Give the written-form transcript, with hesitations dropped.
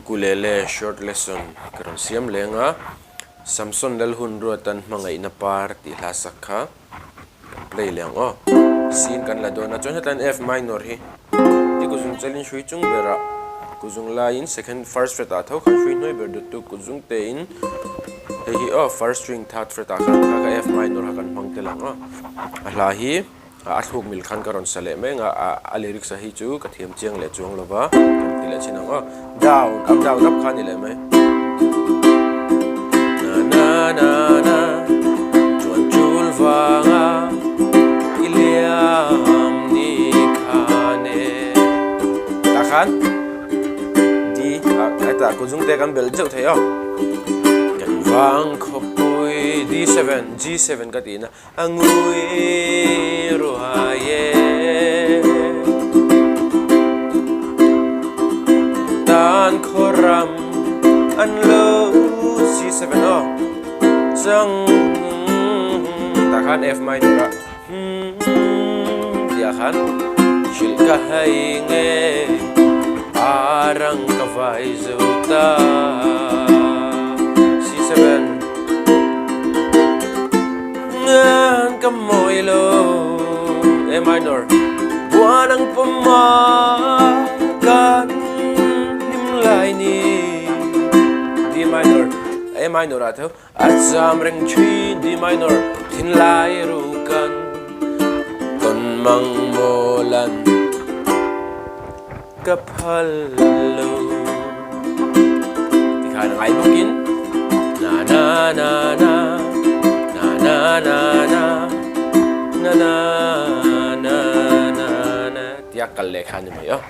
Ukulele short lesson ka rawn siam leng a, Samson Lalhun Ruatan hmangaihna par tih hla sak kha kan play leh ang aw. Sin kan la dawn a, chuan hetlaiin F minor hi i kuzung chalin hrui chung berah kuzung laiin second first fret ah tho khan hrui hnuai ber dawttu kuzung tein hei hi aw first string third fret ah khan kha kha F minor kha kan hmang tel ang aw. A hla hi. A thluk mil khan ka rawn sa leh mai ang a, a lyrics a hi chu ka thiam chiang leh chuang lova, kan ti leh chin ang aw. Down, up down up kha a ni leh mai. Na na na na, chuan chul vanga i liam ni khan e. Tah khan D, ah hetah kut zung te kan belh zeuh thei aw. Kan vang khawpui D7, G7 ka tihna. A ngui ruai e. Tan khaw ram an lo C7 aw chang tah khan F minor a tih ah khan hrilh ka hai nge a rang ka vai zo ta C7. Ngan ka mawi lo A minor Buan ang pama kan hlim lai ni D minor A minor ah tho a cham reng thin D minor Thinlai ru kan ton mang maw lan Ka phal lo Tikhan a ngai bawkin Na na na na Na na na na Na na na na na Tia kal leh kha a ni mai aw.